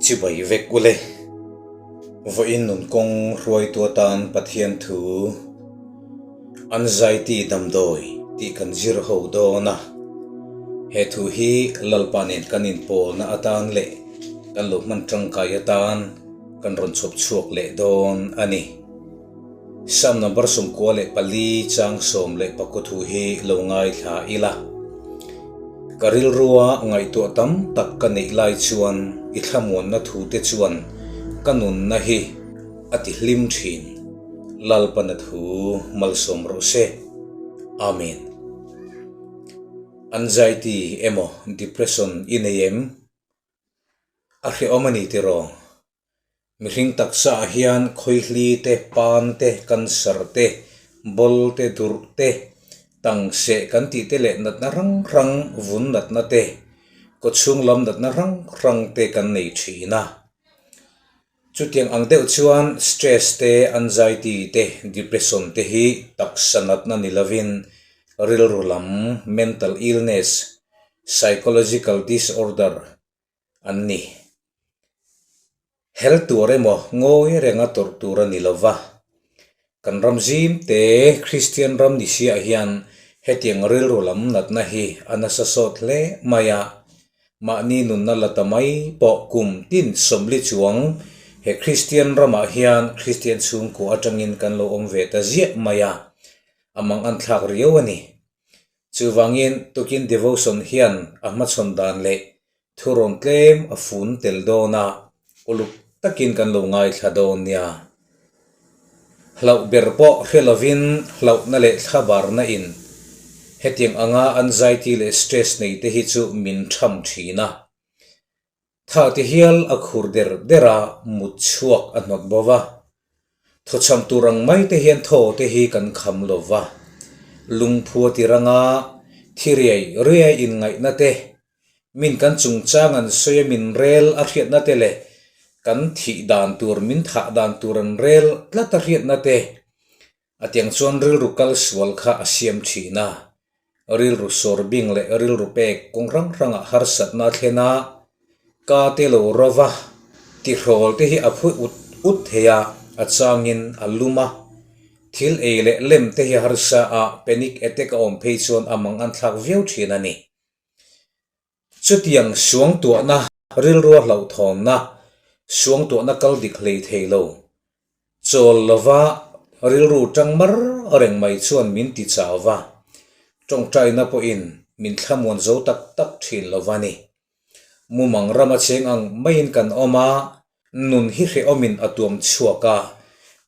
Chibai vek ule. Vawiin nun kawng hruaitu atan Pathian thu Anxiety damdawi tih kan zir ho dawn a. He thu hi Lalpa nen kan inpawlna atan leh kan lo hman tangkai atan kan rawn chhawp chhuak leh dawn a ni. Psalm number 94 chang 14 thu hi lo ngaithla ila. Ka rilrua ngaihtuah tam tak ka neih lai chuan i thlamuanna thu te chuan ka nunna hi a ti hlim thin. Lalpana thu malsawm rawh se. Amen. Anxiety emaw depression i nei em? A hrehawm a ni tiraw? Mihring taksaah hian khawihli te, pan te, cancer te, bol te, durh te, tangseh kan tih te leh natna hrang hrang, vun natna te, kawchhung lam natna hrang hrang te kan nei thin a. Chutiang ang deuh chuan stress te, anxiety te, depression te hi taksa natna ni lovin rilru lam, mental illness, psychological disorder, an ni. Hel tur emaw ngawi renga tawrh tur a ni lo va. Kan ram zim te Kristian ram ni siah hian hetiang rilru lam natna hi a nasa sawt hle mai a. Mahni nunna la ta mai pawh kum tin sawmli chuang he Kristian ramah hian Kristian chhungkua atangin kan lo awm ve ta ziah mai a, a mang an thlak riau a ni. Chuvangin tukin devotion hian a hmachhawn dan leh thurawn tlem a fun tel dawn a, uluk takin kan lo ngaithla dawn nia. Hlauh ber pawh hre lovin hlauhna leh thlabarna in hetiang anga anxiety leh stress nei te hi chu min tham thin a. Tha ti hial a khur der der a, mut chhuak a hnawt bo va. Thawchham tur ang mai te hian thaw te hi kan kham lo va. Lungphua ti ranga thi riai riai inngaihna te, min kan chungchang an sawi a min rel a hriatna te leh kan thih dan tur min thah dan tur an rel tlat a hriatna te, A tiang chuan rilru kal sual kha a siam thin a, rilru sawr bing leh rilru pek kawng hrang hrangah harsatna a thlen a, ka te lo rova tihrawl te hi a phu ut ut thei a, a changin a lum a, thil ei leh lem te hi harsa a, panic attack a awm phei chuan a mang an thlak viau thin a ni. Chutiang suangtuahna rilrua hlauhthawnna, suangtuahna kal dik hlei thei lo, chawl lova rilru tang mar reng mai chuan min ti chau va, tawngtaina pawhin min thlamuan zo tak tak thin lo va ni. Mumang rama cheng ang maiin kan awm a, nun hi hrehawmin a tuam chhuak a,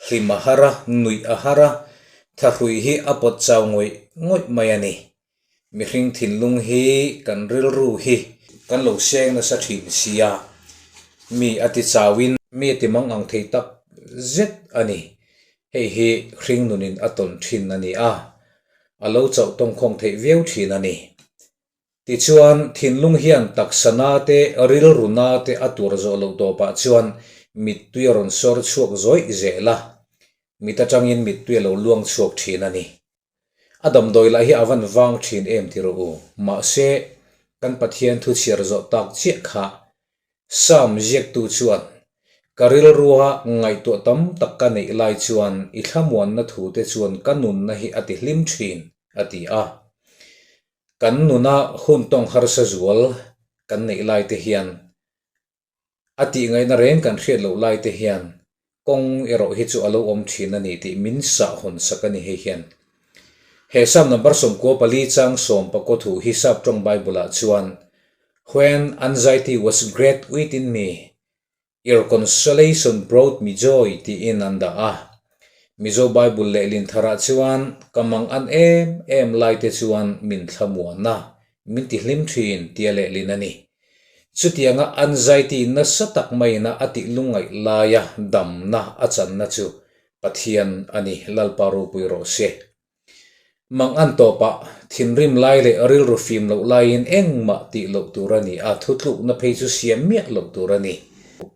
hlim a har a, nuih a har a, thahrui hi a pawt chau ngawih ngawih mai a ni. Mihring thinlung hi kan rilru hi kan lo seng nasa thin sia, mi a ti chauin mi a ti mang ang thei tak zet a ni. Hei hi hring nunin a tawn thin a ni a, a lo chauh tawngkhawng theih viau thin a ni. Tichuan, thinlung hian taksa na te, rilru na te a tur zawh loh tawpah chuan mittui a rawn sawr chhuak zawih zel a, mit atangin mittui a lo luang chhuak thin a ni. A damdawi lah hi a van vang thin em ti rawh u. Mahse, kan Pathian thu chhiar zawh tak chiah kha Psalm ziaktu chuan, Ka rilrua ngaihtuah tam tak ka neih lai chuan i thlamuanna thute chuan ka nunna hi a ti hlim thin, a ti a. Kan nuna hun tawng harsa zual kan neih laite hian A tih ngaihna reng kan hriat loh lai te hian kawng erawh hi chu a lo awm thin a ni tih min sah hawn sak a ni hei hian. He Psalm number 14 chang sawm pakua thu hi Sap tawng Bible ah chuan When anxiety was great within me, your consolation brought me joy tiin an dah a. Mizo Bible lehlin tharah chuan ka mang an em em lai te chuan min thlamuan a, min ti hlim thin tia lehlin a ni. Chutianga anxiety nasa tak maiina a tih lungngaih laia damna a channa chu Pathian a ni, Lalpa ropui rawh se. Mang an tawpah thinrim lai leh rilru fim loh laiin engmah tih loh tur a ni a, thutlukna phei chu siam miah loh tur a ni.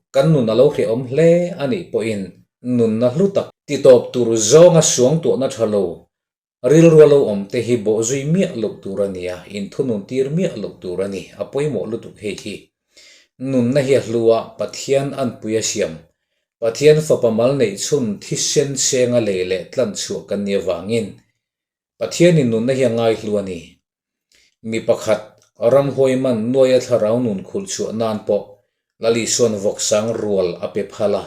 Kan nun a lo hrehawm hle a nih pawhin nunna hlu tak titawp tur zawnga suangtuahna tha lo Rilru a lo awm te hi bawh zui miah loh tur a nia, inthunun tir miah loh tur a ni, a pawimawh lutuk hei hi. Nunna hi a hlu a, Pathian anpui a siam. Pathian fapa mal neih chhun thisen senga lei leh tlan chhuah kan nih avangin Pathianin nunna hi a ngaihlu a ni. Mi pakhat ramhuai man nuaia thlarau nun khulh chhuah nan pawh Lal Isuan vawksang rual a pe phal a.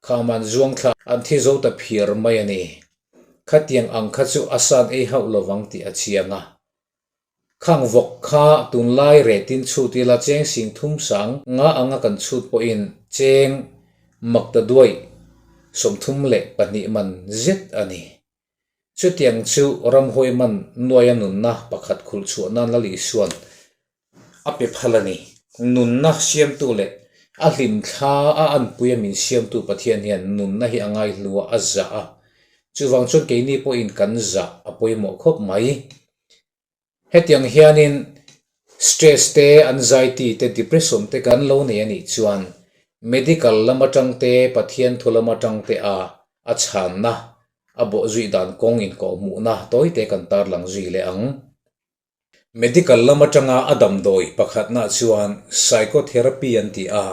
Khaman zuangthla an thi zo ta phiar mai a ni. Khatiang ang kha chu a san ei hauh lovang tih a chiang a. Khang vawk kha tunlai retin chhut ila cheng sing thum sang nga anga kan chhut pawhin cheng makta duaih 32 man zet a ni. Chutiang chu ramhuai man nuaia nunna pakhat khulh chhuah nan Lal Isuan a pe phal a ni. Nunna siamtu leh a hlimthla a anpuia min siamtu Pathian hian nunna hi a ngaihlu a, a zah a. Chuvang chuan keini pawhin kan zah a pawimawh khawp mai. Hetiang hianin stress te, anxiety te, depression te kan lo nei a nih chuan medical lam atang te, Pathian thu lam atang te a a chhanna, a bawh zui dan kawng inkawhhmuhna tawi te kan tarlang zui leh ang. Medical lam atanga a damdawi pakhatna chuan psychotherapy an ti a,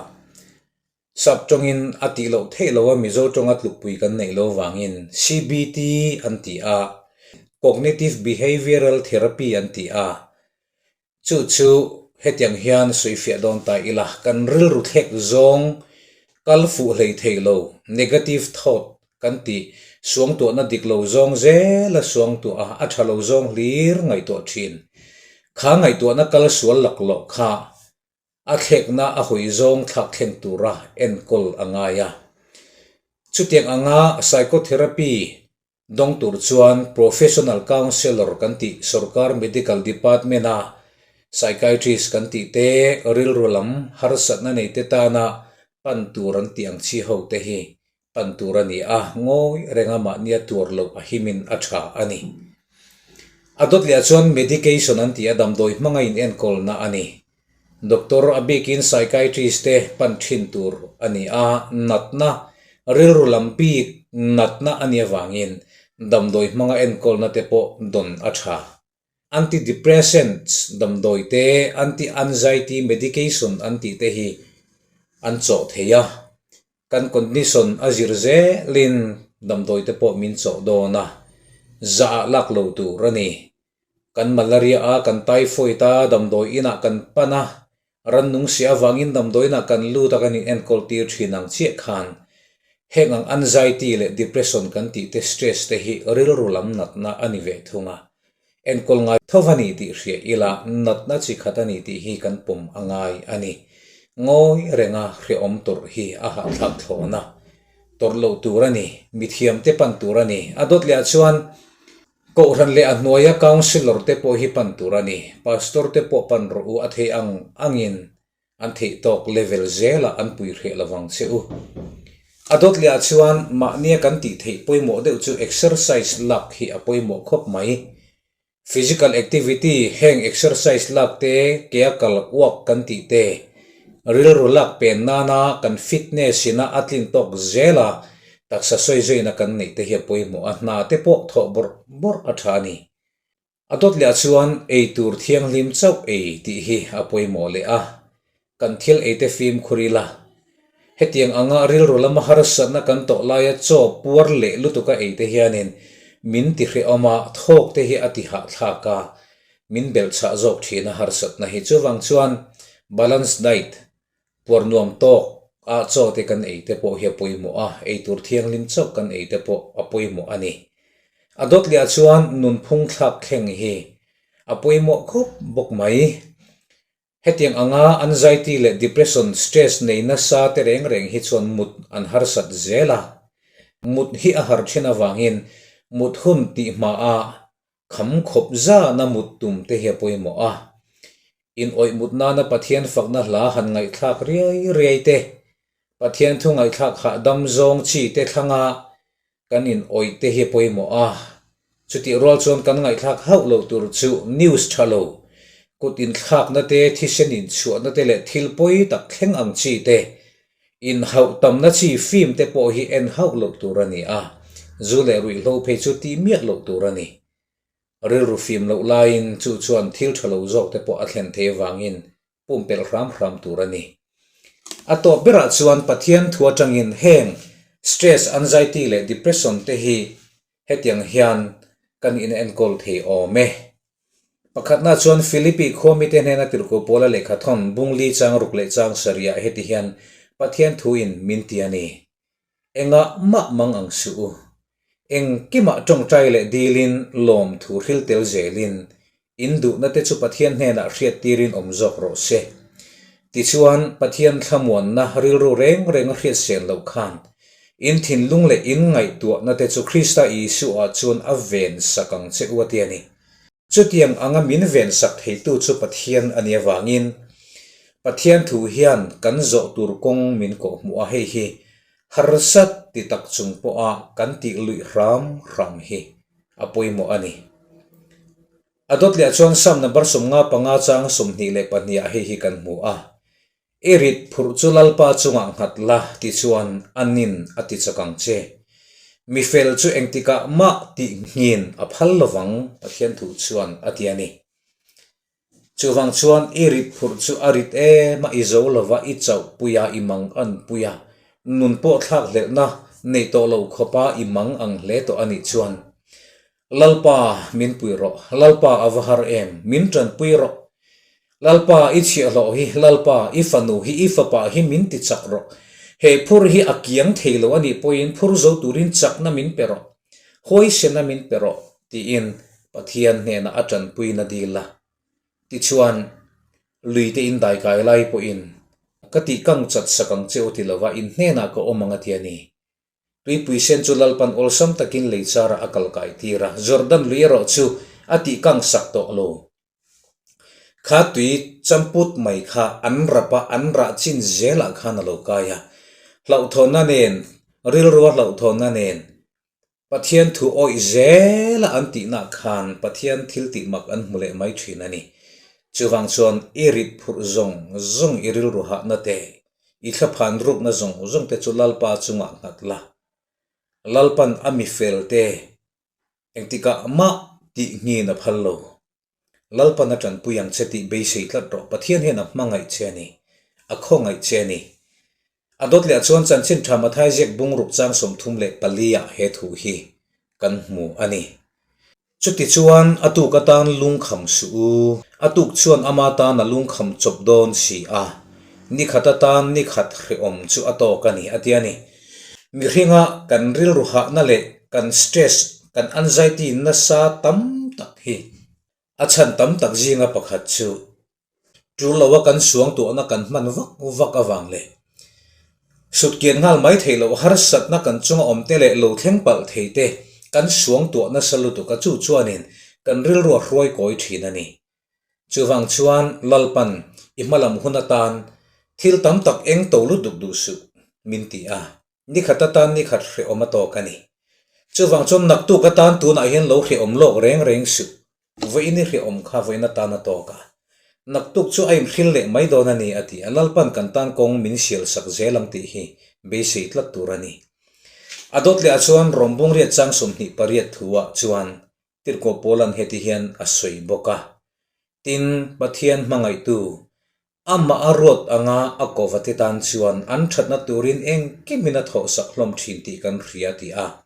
Sap tawngin a tih loh theih lo a Mizo tawnga tlukpui kan neih lo vangin CBT an ti a, Cognitive Behavioural Therapy an ti a. Chu chu hetiang hian sawifiah dawn ta ila, kan rilru thlek zawng kal fuh hlei thei lo, negative thought kan tih, suangtuahna dik lo zawng zela suangtuah a, a tha lo zawng hlir ngaihtuah thin. Kha ngaihtuahna kal sual laklawh kha A thlekna a hawi zawng thlak thleng tura enkawl a ngai a. Chutiang anga psychotherapy dawng tur chuan professional counsellor kan tih sorkar medical department-a psychiatrist kan tih te, rilru lam harsatna nei te tana pan tur an tih ang chi ho te hi pan tur a ni a, ngawi renga mahnia tuar loh a himin a tha a ni. A dawt leh ah chuan medication an ti a, damdawi hmanga in enkawlna a ni. Doctor a bikin psychiatrist te pan thin tur a ni a, natna, rilru lam bik natna a nih avangin damdawi hmanga enkawlna te pawh dawn a tha. Antidepressants damdawi te, anti-anxiety medication an tih te hi an chawh thei a. Kan condition a zir zelin damdawi te pawh min chawh dawn a, zah ah lak lo tur a ni. Kan malaria a, kan typhoid a, damdawi inah kan pan a, rannung si avangin damdawi inah kan lut a kan in enkawl tir thin ang chiah khan heng ang anxiety leh depression kan tih te stress te hi rilru lam natna a ni ve thung a. Enkawl ngai tho a ni tih hria ila natna chi khat a ni tih hi kan pawm a ngai a ni. Ngawi renga hrehawm tawrh hi a hahthlak thlawn a, tawrh loh tur a ni, mithiamte pan tur a ni. A dawt leh ah chuan Kohhran leh a hnuaia Councillor te pawh hi pan tur a ni. Pastor te pawh pan rawh u a theih ang angin An theih tawk level zelah an pui hreh lo vang che u. A dawt leh ah chuan mahnia kan tih theih pawimawh deuh chu exercise lak hi a pawimawh khawp mai. Physical activity, heng exercise lak te, kea kal uak kan tih te, rilru lak pen nana kan fitness ina a tlin tawk zela taksa sawi zawina kan neih te hi a pawimawh a, hna te pawh thawh bawrh bawrh a tha a ni. A dawt leh ah chuan ei tur thianghlim chauh ei tih hi a pawimawh leh a, kan thil ei te fimkhur ila. Hetiang anga rilru lama harsatna kan tawh laia chaw puar leh lutuka ei te hianin min ti hrehawm a, thawk te hi a ti hahthlak a, min belhchhah zawk thin a harsatna hi. Chuvang chuan balance diet Puar nuam tawk a chaw te kan ei te pawh hi a pawimawh a, ei tur thianghlim chauh kan ei te pawh a pawimawh a ni. A dawt leh ah chuan nunphung thlak thleng hi a pawimawh khawp bawk mai. Hetiang anga anxiety leh depression stress nei nasa te reng reng hi chuan mut an harsat zel a. Mut hi a har thin avangin mut hun tih hma ah Kham khawp zana mut tum te hi a pawimawh a. In awih mut nana Pathian fakna hla han ngaihthlak riai riai te, Pathian thu ngaihthlak hahdam zawng chi te thlanga kan in awih te hi a pawimawh a. Chutih rual chuan kan ngaihthlak hauh lo tur chu news tha lo, kut inthlakna te, thisen inchhuahna te leh thil pawi tak thleng ang chi te, Inhauh tamna chi film te pawh hi en hauh loh tur a ni a, zu leh ruihhlo phei chu tih miah loh tur a ni. Rilru fim loh laiin chu chuan thil tha lo zawk te pawh a thlen thei avangin Pumpelh hram hram tur a ni. A tawp berah chuan Pathian thu atangin heng stress, anxiety leh depression te hi hetiang hian kan inenkawl thei awm e. Pakhatna chuan Philippi khua mite hnena tirhkoh pawla lehkha thawn bungli chang ruk leh chang sarihah heti hian Pathian thuin min ti a ni. Engah mah mang ang suh u. Engkimah tawngtai leh dilin lawm thu hril tel zelin in duhna te chu Pathian hnenah hriat tirin awm zawk rawh se. Tichuan, Pathian thlamuanna rilru reng reng a hriat sen loh khan in thinlung leh in ngaihtuahna te chu Krista Isua chuan a ven sak ang che u a ti a ni. Chutiang anga min ven sak theitu chu Pathian a nih avangin Pathian thu hian kan zawh tur kawng min kawhhmuh a, hei hi harsat ti tak chung pawha kan tih luih hram hram hi a pawimawh a ni. A dawt leh chuan Psalm number 55 chang 22 ah hei hi kan hmu a, I rit phurh chu Lalpa chungah nghat la tichuan a nin a ti chak ang che. Mi fel chu engtikah mah tih nghin a phal lovang Pathian thu chuan a ti a ni. Chuvang chuan i rit phurh chu a rit em a, i zo lova, i chauh pui a, i mang an pui a, nun pawh thlak hlelhna nei tawh lo khawpa i mang ang hle tawh a nih chuan Lalpa, min pui rawh. Lalpa, a va har em? Min tanpui rawh. Lalpa, i chhiahhlawh hi, Lalpa, i fanu hi, i fapa hi min ti chak rawh. He phur hi a kiang thei lo a nih pawhin phur zo turin chakna min pe rawh, huaisena min pe rawh, tiin Pathian hnenah a tanpuina dil a. Tichuan, luite in daikai lai pawhin ka tih kang chat sak ang che u ti lova in hnenah ka awm ang a ti a ni. Tuipui sen chu Lalpan awlsam takin lei charah a kal kai tir a, Jordan lui erawh chu a tih kang sak tawh lo. Kha tui champut mai kha an rap a, an rah chin zelah khan a lo kai a. Hlauhthawnna nen, rilrua hlauhthawnna nen, Pathian thu awih zela an tihna khan Pathian thil tih mak an hmu leh mai thin a ni. Chuvang chuan i rit phurh zawng zawng i rilru hahna te, I thlaphan rukna zawng zawng te chu Lalpa chungah nghat la. Lalpan a mi fel te engtikah mah tih nghin a phal lo. Lalpan a tanpui ang che tih beisei tlat rawh. Pathian hian a hmangaih che a ni. A khawngaih che a ni. A dawt leh chuan chanchin tha Mathai ziak bungruk chang 34 ah he thu hi kan hmu a ni. Chutichuan, a tuk atan lungkham suh u. A tuk chuan ama tan a lungkham chawp dawn si a, ni khat atan ni khat hrehawm chu a tawk a ni, a ti a ni. Mihringa kan rilru hahna leh kan stress, kan anxiety nasa tam tak hi a chhan tam tak zinga pakhat chu Tul loa kan suangtuahna kan hman vak vak avang leh sutkian nghal mai theih loh harsatna kan chunga awm te leh lo thleng palh thei te kan suangtuah nasa lutuk a chu chuanin kan rilru a hruai kawi thin a ni. Chuvang chuan Lalpan i hmalam hun atan thil tam tak eng to lutuk duh suh min ti a, ni khat atan ni khat hrehawm a tawk a ni. Chuvang chuan naktuk atan tunah hian lo hrehawm lawk reng reng suh. Vawiin i hrehawm kha vawiin atan a tawk a, naktuk chu a inhril leh mai dawn a ni a ti a, Lalpan kan tan kawng min sial sak zel ang tih hi beisei tlat tur a ni. A dawt leh ah chuan Rawmbung riat chang 28 thu ah chuan Tirhkoh Paula'n heti hian a sawi bawk a, Tin, Pathian hmangaihtu Amah a ruat anga a kova te tan chuan an thatna turin engkimin a thawhsak hlawm thin tih kan hria ti a.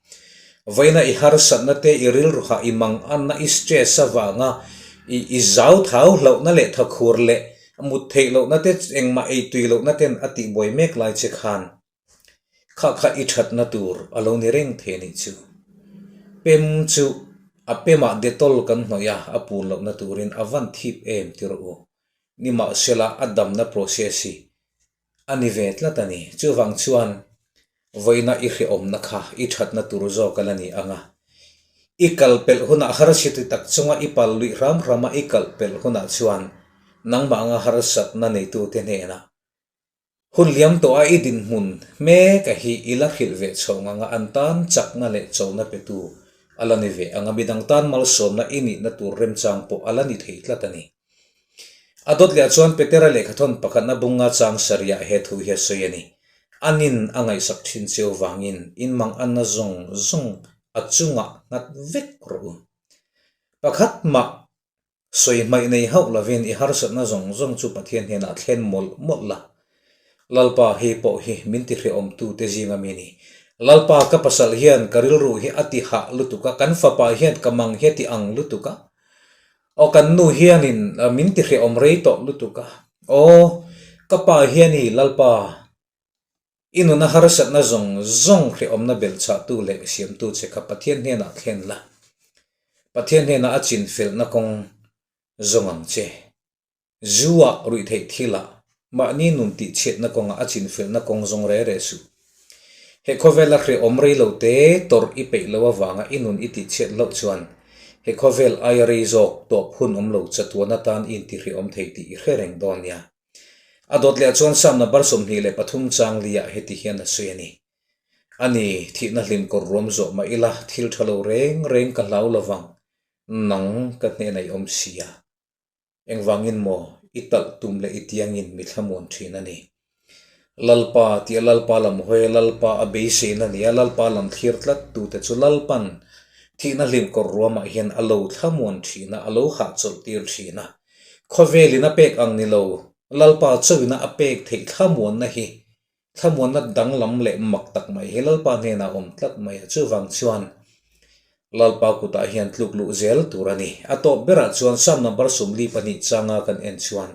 Vawiina i harsatna te, i rilruha i manganna, i stress avanga i i zau thau hlauhna leh thakhur leh mut theih lohna te, engmah ei tui lohna ten a tihbuai mek lai che khan kha kha i thatna tur a lo ni reng thei a nih chu. Pem chu a pemah Dettol kan hnawih a, a pun lohna turin a van thip em ti rawh u. Nimahsela a damna process hi a ni ve tlat a ni. Chuvang chuan vawiina i hrehawmna kha i thatna tur zawk a la ni ang a. I kal pelh hunah harsati tak chunga i pal luih hram hrama i kalh pelh hunah chuan nangmah anga harsatna neitute hnenah Hun liam tawh a i dinhmun hmek a hi i la hrilh ve chho ngang a, an tan chakna leh chona petu a la ni ve ang a, midang tan malsawmna i nihna tur remchang pawh a la ni thei tlat a ni. A dawt leh ah chuan Petera lehkhathawn pakhatna bunga chang sarihah he thu hi a sawi a ni, A nin a ngaihsak thin cheu vangin in mang anna zawng zawng a chungah nghat vek rawh u. Pakhat mah. Sawi hmaih nei hauh lovin i harsatna zawng zawng chu Pathian hnenah thlen mawlh mawlh la. Lalpa hei pawh hi min ti hrehawmtu te zinga mi ni. Lalpa ka pasal hian ka rilru hi a ti hah lutuk a, kan fapa hian ka mang hi a ti ang lutuk a, aw kan nu hianin min ti hrehawm rei tawh lutuk a, aw ka pa hian i Lalpa I nuna harsatna zawng zawng hrehawmna belhchhahtu leh siamtu che kha Pathian hnenah thlen la. Pathian hnenah a chinfelna kawng zawng ang che. Zu ah ruih theih thil ah mahni nun tihchhiatna kawngah a chinfelna kawng zawng re re suh. He khawvela hrehawm rei lo te tawrh i peih lo avanga i nun i tihchhiat hlauh chuan he khawvel aia rei zawk tawp hun awm lo chatuan atan i intihrehawm thei tih i hre reng dawn nia. A dawt leh chuan Psalm number 23 chang liah heti hian a sawi a ni. A ni, thihna hlim kawr ruam zawh mah ila thil tha lo reng reng ka hlau lovang, nang ka hnenah i awm si a. Engvangin maw i talh tum leh i tiangin mi thlamuan thin a ni. Lalpa tih a Lalpa lam hawi a Lalpa a beiseina ni a Lalpa lam thlir tlat tute chu Lalpan thihna hlim kawr ruamah hian a lo thlamuan thin a, a lo hahchawlh tir thin a. Khawvelin a pek ang ni lo, Lalpa chauhina a pek theih thlamuanna hi thlamuanna danglam leh mak tak mai hi Lalpa hnenah a awm tlat mai a, chuvang chuan Lalpa kutah hian tluk luh zel tur a ni. A tawp berah chuan Psalm number 42 changa kan en chuan,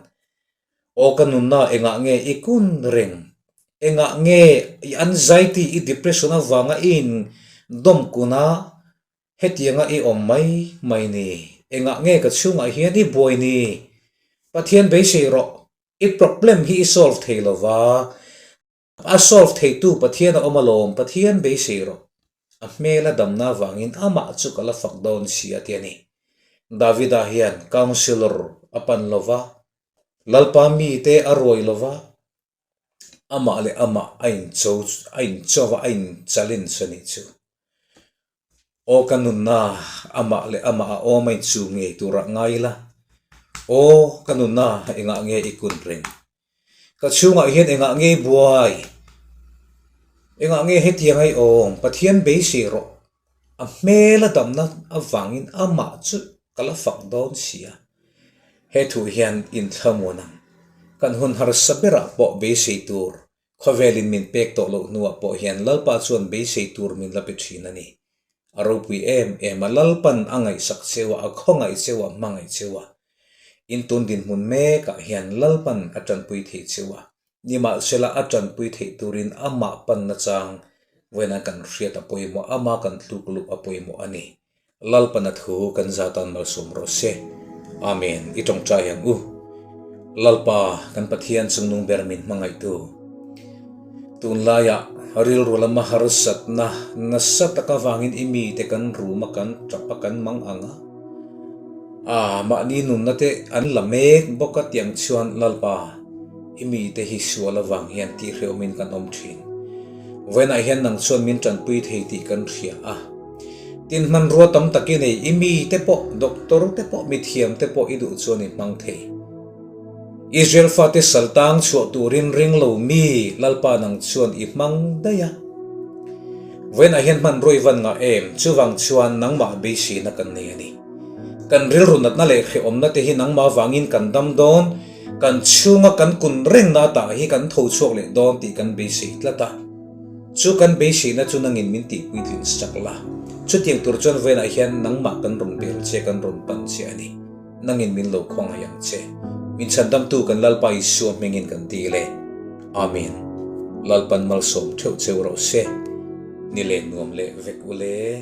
Aw ka nunna engah nge i kun reng? Engah nge i anxiety, i depression avanga i in dawm kun a, Hetianga i awm mai mai ni. Engah nge ka chhungah hian i buai ni? Pathian beisei rawh. I problem hi i solve thei lo va. A solve theitu Pathian a awm alawm, Pathian beisei rawh. A hmel a damna avangin amah chu ka la fak dawn si a ti a ni. Davida hian counsellor a pan lo va, Lalpa mite a ruai lo va, amah leh amah a incho a incho va, a in challenge a nih chu. Aw ka nunna amah leh amah a awm a inchu ngei turah ngai ila. Aw ka nunna engah nge i kun reng? Ka chhungah hian engah nge i buai? Engah nge hetiang a i awm? Pathian beisei rawh. A hmel a damna avangin amah chu ka la fak dawn si a. He thu hian inthlamuan ang. Kan hun harsa berah pawh beisei tur khawvelin min pek tawh loh hnuah pawh hian Lalpa chuan beisei tur min la pe thin a ni. A ropui em em a, Lalpan a ngaihsak cheu a, a khawngaih cheu a, a hmangaih cheu a. Intun dinhmun mekah hian Lalpan a tanpui thei cheu a. Nimahsela a tanpui theih turin amah panna chang vawiin kan hriat a pawimawh, ama kan tluk luh a pawimawh a ni. Lalpana thu kan zatan malsawm rawh se. Amen. I tawngtai ang u. Lalpa, kan Pathian chungnung ber min hmangaihtu. Tunlaiah rilru lama harsatna nasa tak avangin i mite kan rum a, kan tap a, kan mang ang a. A, mahni nunna te an la mek bawk a tiang chuan Lalpa, I mite hi sual avang hian tihhrehawmin kan awm thin. Vawiinah hian nang chuan min tanpui thei tih kan hria a. Tin hmanrua tam tak i nei, i mite pawh, doctor te pawh, mithiam te pawh i duh chuan i hmang thei. Israel fate sal tang chhuah turin ring lo mi Lalpa nang chuan i hmang daih a. Vawiinah hian hmanrua i van ngah em? Chuvang chuan nangmah beiseina kan nei a ni. Kan rilru natna leh hrehawmna te hi nangmah vangin kan dam dawn. Kan chhunga kan kun rengna atah hi kan tho chhuak leh dawn tih kan beisei tlat a. Chu kan beiseina chu nangin min tihpui tlin sak la. Chutiang tur chuan vawiinah hian nangmah kan rawn bel che, kan rawn pan che a ni. Nangin min lo khawngaih ang che. Min chhandamtu kan Lalpa Isua hmingin kan dil e. Amen. Lalpan malsawm theuh cheu rawh se. Ni len nuam leh vek u le.